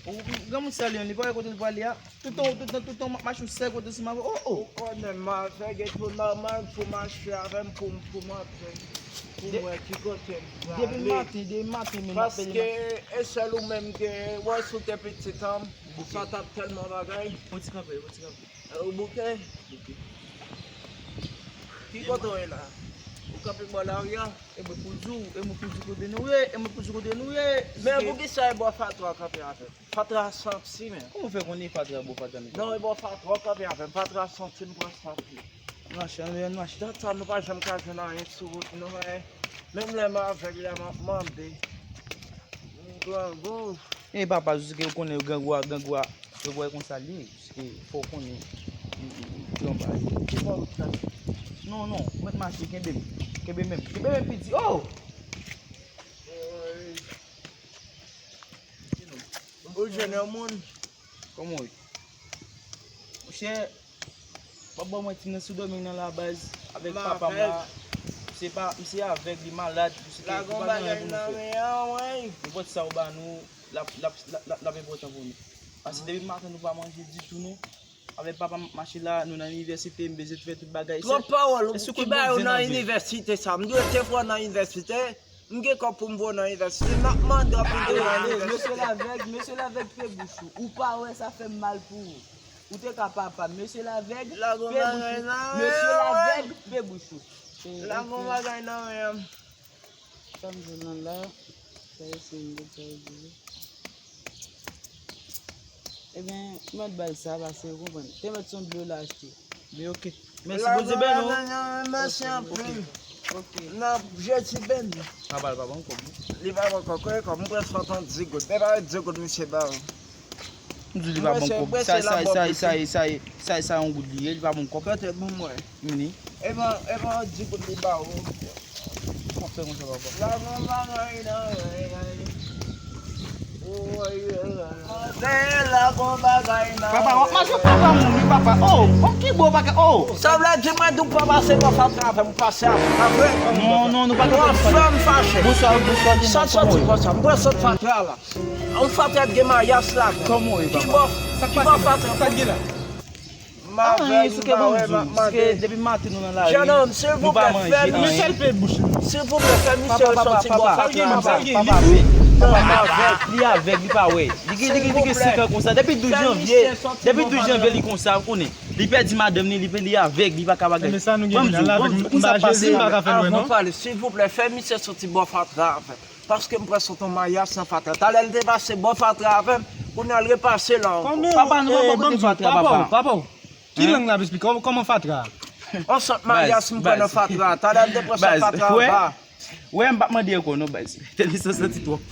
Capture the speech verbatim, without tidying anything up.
Ou, ou, granmoun sèl li, li pa wè kote l prale a. Toutan, toutan, toutan, m ap mache yon sèl kote sou m avè w. Oh, oh. Ou konnen m avèg e tou nòmal pou mache avè m, pou m, pou m antre, pou m wè ki kote m prale. Depi maten, depi maten, men m ap pede. Paske e sèl ou menm gen, wè si w te pitit an, sa t ap tèlman bagay. Yon ti kanpe, yon ti kanpe. Ou bouke? Bouke. Ki kote w ye la? Ou kanpe bò lari a? E mwen pou di w, e mwen pou di kote nou ye, e mwen pou di kote nou ye. Men poukisa e bò fatra w kanpe avè m? Fatra a santi, men. Kòman w fè konnen fatra bò fatra m? Non, e bò fatra w kanpe avè m. Fatra a santi m pran santi. Mache, ann mache. Dat sa nou pa janm ka jwenn anyen sou wout nou, men. Menm lè m avèg la, m ap mande. Grangou. E papa, jiske ou konnen grangou a, grangou a, grangou a e konsa l ye. Jiske fò w konnen. Li, li, li, li anba li. Ki bò wout la? Non, non, ou mèt mache, kenbe m. Kenbe menm. Kenbe menm, piti. Oh! Ou jwenn yon moun? Kòman w ye? Monchè, pa ban mwen ti nan sou dòmi nan la baz avèk papa m la. Se pa, misye avèg, li malad, misye ke li pa gen anyen pou nou fè. Nenpòt sa ou ba nou, l ap, l ap, l ap, l ap enpòtan pou nou. Paske depi maten nou pa manje ditou non. Avèk papa m ap mache la, nou nan inivèsite, m bezwen fè tout bagay. Twòp pawòl, ki bagay ou nan inivèsite sa? M dwe te pran nan inivèsite. M gen kòb pou m voye w nan inivèsite. M ap mande w pou m voye w nan inivèsite. Mesye lavèg, mesye lavèg, pe bouch ou. Ou pa wè sa fè m mal pou ou. Ou te ka papa m. Mesye lavèg, pe bouch ou. Mesye lavèg, pe bouch ou. La gon bagay nan men m. Sa m jwenn nan la, sa e se m te di. Ebyen, mèt ba l sa, pase ou konprann. Te mèt se yon dlo l achte. Men oke. Mèsi, Bondye beni w. Mèsi anpil. Oke. N ap, Jezi beni. Papa, li pa ban m kòb, non. Li pa ban kòb, kòb, kòb, m pral sot yon di goud. Men pa di goud, misye ba ou. M di li pa ban m kòb. Sa, sa, sa, sa, sa, sa, sa, sa yon goud li ye, li pa ban m kòb. Kante pou mwen. Vini. E ban, e ban di goud li ba ou. Kòman fè konsa, papa? La gon bagay nan men. Papa, w ap mache papa moun wi, papa. Oh, oh, ki bo bagay, oh. Sa vle di mwen di w pa pase nan fatra avè m, pase avè m, pa vre? Non, non, nou pa gen fatra. Ou ap fè m fache. Bonswa, bonswa, Sa soti konsa, m pran sot fatra la. Yon fatra gen mayas la. Kòman w ye, papa? Ki bò, ki bò fatra? Sa k gen la? M avèg, m pa wè, m ap mande. Depi maten nou nan lari, nou pa manje anyen. Silvouplè, fè misye soti bò fatra. Papa, papa, papa, papa, li avèg, li pa wè. Li gen, li gen, li gen senk an konsa. Depi douz janvye, depi douz janvye li konsa, ou konnen. Li pèdi madanm li, li, li avèg, li pa ka bagay. Ban m di w, ban m di w, ou konn sa k pase. Avan pale, silvouplè, fè misye soti bò fatra avè m. Paske m pran sot yon mayas nan fatra. Talè l te pase bò fatra avè m, kounye a l repase la ankò. Papa, nou pa bò kote fatra, papa. Papa, ki lang n ap esplike? Kòman, kòman fatra? On sot mayas m pran nan fatra. Talè l te pran sot fatra anba. Wè, m p ap mande ankò non, baz. Tèt li santi twòp.